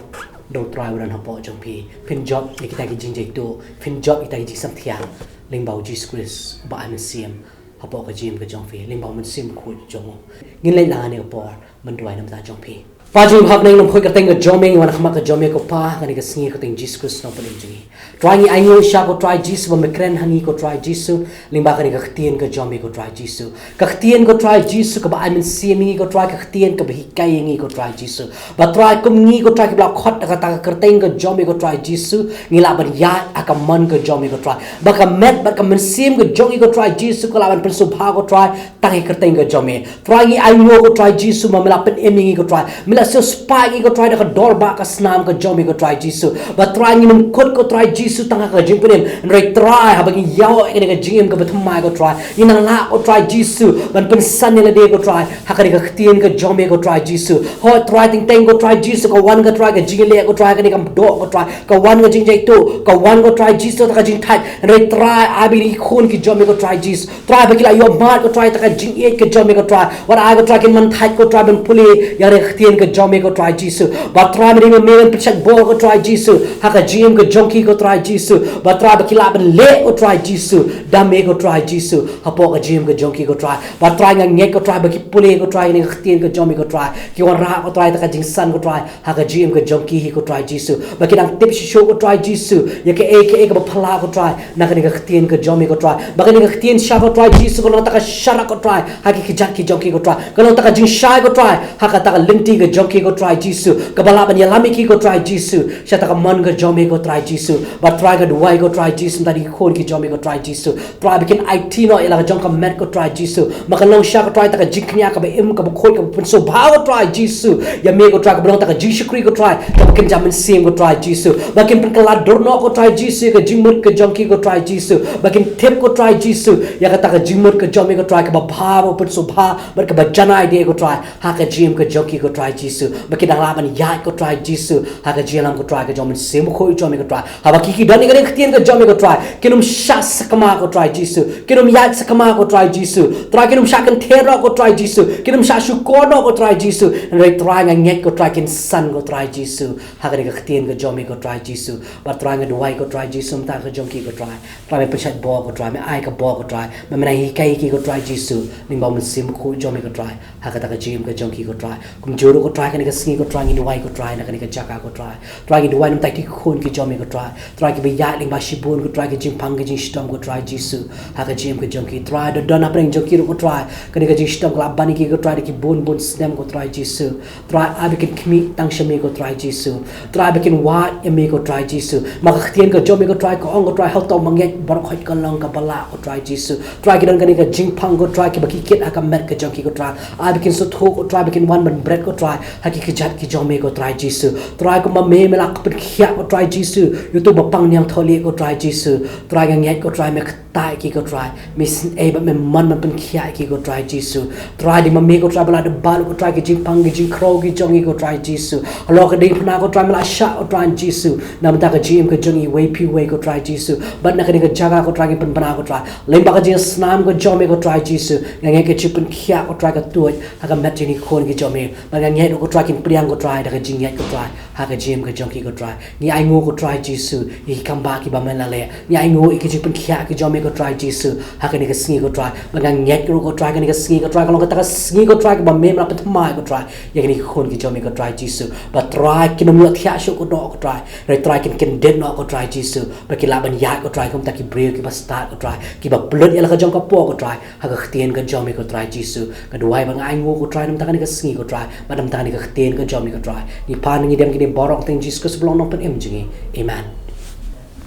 da U Trai uba don hapoh jong phi, phin jop ïa kita ki jingjaituh, phin jop ïa kita ki jingsamthiang lyngba U Jisu Khrist uba ai mynsiem hapoh ka jingim ka jong phi, lyngba U Mynsiem Bakhuid jong u. Ngin leit lang ha kane ka por ban duwai namar jong phi. Kpa jong ngi ba ha bneng, nongkhuid kyrteng ka jong me, ngi wan ha khmat ka jong me ko Pa, ha kane ka sngi ha ka kyrteng Jisu Khrist Nongpynim jong ngi. Trai, ngi ainguh shisha ko Trai Jisu ba me kren ha ngi ko Trai Jisu, lyngba kane ka ktien ka jong me ko Trai Jisu. Ka ktien ko Trai Jisu kaba ai mynsiem ïa ngi ko Trai, ka ktien kaba hikai ïa ngi ko Trai Jisu. Ba Trai, kum ngi ko Trai kiba la khot da kata ka kyrteng ka jong me ko Trai Jisu, ngi lah ban ïaid ha ka mon ka jong me ko Trai. Ba ka met bad ka mynsiem ka jong ngi ko Trai Jisu ka lah ban pynsngewbha ko Trai tang ha ka kyrteng ka jong me. Trai, ngi ainguh ko Trai Jisu ba me la pynim ïa ngi ko Trai, me la siewspah ïa ngi ko Trai da ka dor ba ka snam ka jong me ko Trai Jisu. Ba Trai, ngim kut ko Trai Jisu tang ha ka jingpynim, hynrei Trai, haba ngi ïoh ïa kane ka jingim kaba thymmai ko Trai, ngi nang lah ko Trai Jisu ban pynsan ïa lade ko Trai ha kane ka ktien ka jong me ko Trai Jisu. Hooid Trai, teng teng ko Trai Jisu ka wan ko Trai ka jingïaleh ko Trai, kane ka doh ko Trai, ka wan ka jingjaituh, ka wan ko Trai Jisu ta ka jingthait, hynrei Trai, ai ba kine ki khun ki jong me ko Trai Jisu, Trai, ba ki la ïohmad ko Trai ta ka jingïeit ka jong me ko Trai, wat ai ko Trai kin man thait ko Trai ban pule ïa kane ka ktien ka jong me ko Trai Jisu. Ba Trai, me dei ma me ban pynshait bor ko Trai Jisu ha ka jingim ka jong ki ko Trai Jisu. Ba Trai, ba ki lah ban leh ko Trai Jisu da me ko Trai Jisu hapoh ka jingim ka jong ki ko Trai. Ba Trai, nga ngeit ko Trai ba ki pule ko Trai ïa kane ka ktien ka jong me ko Trai, ki wanrah ko Trai ta ka jingsan ko Trai ha ka jingim ka jong ki hi ko Trai Jisu. Ba ki dang tip shisha ko Trai Jisu ïa kaei kaei kaba phylla ko Trai na kane ka ktien ka jong me ko Trai. Ba kane ka ktien shisha ko Trai Jisu ka long ta ka sharak ko Trai ha ki kjat ki jong ki ko Trai, ka long ta ka jingshai ko Trai ha kata ka lynti ka jong ki ko Trai Jisu, kaba lah ban ïalam ïa ki ko Trai Jisu sha ta ka mon ka jong me ko Trai Jisu. Ba Trai, nga duwai ko Trai Jisu, mynta da ki khun ki jong me ko Trai Jisu, Trai, ba kin aiti noh ïa la ka jong ka met ko Trai Jisu, ba kan long shisha ko Trai ta ka jingkñia kaba im, kaba khuid, kaba pynsngewbha ko Trai Jisu ïa me ko Trai, kaba long ta ka jingshakri ko Trai kaba kynja mynsiem ko Trai Jisu. Ba kin pynkylla dur noh ko Trai Jisu ïa ka jingmut ka jong ki ko Trai Jisu. Ba kin tip ko Trai Jisu ïa kata ka jingmut ka jong me ko Trai, kaba bha, ba pynsngewbha bad kaba janai de ko Trai ha ka jingim ka jong ki ko Trai Jisu. Ba ki dang lah ban ïaid ko Trai Jisu ha ka jingïalam ko Trai ka jong u Mynsiem Bakhuid jong me ko Trai. Haba ki, ki don ïa kane ka ktien ka jong me ko Trai, kin ym shah sakma ko Trai Jisu, kin ym ïaid sakma ko Trai Jisu. Trai, kin ym shah kynther noh ko Trai Jisu, kin ym shah shukor noh ko Trai Jisu. Hynrei Trai, nga ngeit ko Trai kin san ko Trai Jisu ha kane ka ktien ka jong me ko Trai Jisu. Ba Trai, nga duwai ko Trai Jisu mynta ka jong ki ko Trai, Trai, me pynshait bor ko Trai, me ai ka bor ko Trai, me, me nang hikai ïa ki ko Trai Jisu lyngba u Mynsiem Bakhuid jong me ko Trai ha kata ka jingim ka jong ki ko Trai. Kumjuh ruh ko Trai, kane ka sngi ko Trai, ngi duwai ko Trai na kane ka jaka ko Trai. Trai, ngi duwai na bynta ki khun ki jong me ko Trai, Trai, kiba ïaid lyngba shibun ko Trai, ki jingpang ki jingshitom ko Trai Jisu ha ka jingim ka jong ki. Trai, don, don hapdeng jong ki ruh ko Trai, kane ka jingshitom ka la ban ïa ki ko Trai da ki bun bun snem ko Trai Jisu. Trai, ai ba kin khmih tang sha me ko Trai Jisu. Trai, ba kin wad ïa me ko Trai Jisu. Ma ka ktien ka jong me ko Trai ka ong ko Trai, hato ma ngeit baroh khoit ka long kaba lah ko Trai Jisu. Trai, ki don kane ka jingpang ko Trai, kiba ki kit ha ka met ka jong ki ko Trai, ai ba kin sngewthuh ko Trai, ba kin wan ban bret ko Trai ha ki kjat ki jong me ko Trai Jisu. Trai, kumba me, me la pynkhiah ko Trai Jisu ïa uto uba pang niangthohlieh ko Trai Jisu, Trai, nga ngeit ko Trai me ktah ïa ki ko Trai, me isynei bad me mon ban pynkhiah ïa ki ko Trai Jisu. Trai, dei ma me ko Trai ba la dep bat ko Trai ki jingpang ki jingkhrew ki jong ngi ko Trai Jisu. Halor ka diengphna ko Trai me la shah ko Trai Jisu na bynta ka jingim ka jong ngi iwei pa iwei ko Trai Jisu. Bad na kane ka jaka ko Trai ngi pynbna ko Trai lyngba ka jingsnam ka jong me ko Trai Jisu. Nga ngeit ka jingpynkhiah ko Trai ka tuid ha ka met jong kine ki khun ki jong me. Bad nga ngeit Ko Trai, kin pdiang, ko Trai, da ka jingngeit, ko Trai, ha ka jingim ka jong ki, ko Trai. Ngi ainguh, ko Trai Jisu, ïa ki kambah kiba men la leh. Ngi ainguh ïa ki jingpynkhiah ki jong me, ko Trai Jisu, ha kane ka sngi, ko Trai. Ba nga ngeit ruh, ko Trai, kane ka sngi, ko Trai, ka long kata ka sngi, ko Trai, kaba mem la pynthymmai, ko Trai, ïa kine ki khun ki jong me, ko Trai Jisu. Ba Trai, kin ym ïohthiah shuh, ko Trai. Hynrei Trai, kin kyndit noh, ko Trai Jisu. Ba ki lah ban ïaid, ko Trai, kum kita ki briew kiba stad, ko Trai, kiba pynlut ïa la ka jong ka por, ko Trai, ha ka ktien ka jong me, ko Trai Jisu. Nga duwai ba nga ainguh, ko Trai, namar kane ka sngi, ko Trai, bad namar kane ka ktien ka jong me, ko Trai. Ngi pan ngi dem kine baroh ha ka kyrteng Jisu Khrist uba long u nongpynim jong ngi. Amen.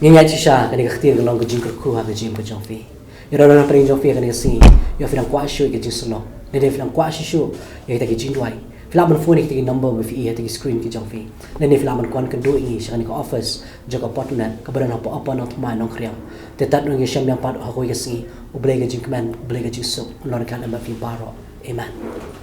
Ngi ngeit shisha kane ka ktien ka long ka jingkyrkhu ha ka jingim ka jong phi. Ïa la ka jingim jong phi ha kane ka sngi, ïa phi dang kwah shuh ïa ka jingsylloh, lane phi dang kwah shuh shuh ïa kita ki jingduwai, phi lah ban phone ïa kita ki number ba phi i ha kita ki screen ki jong phi, lane phi lah ban wan kynduh ïa ngi sha kane ka office jong ka Portnet kaba don hapoh Upper Nongthymmai, Nongkriam. Te tad ngi shem biang pat ha kawei ka sngi. U Blei ka jingkmen, U Blei ka jingsuk un long ryngkat lem bad phi baroh. Amen.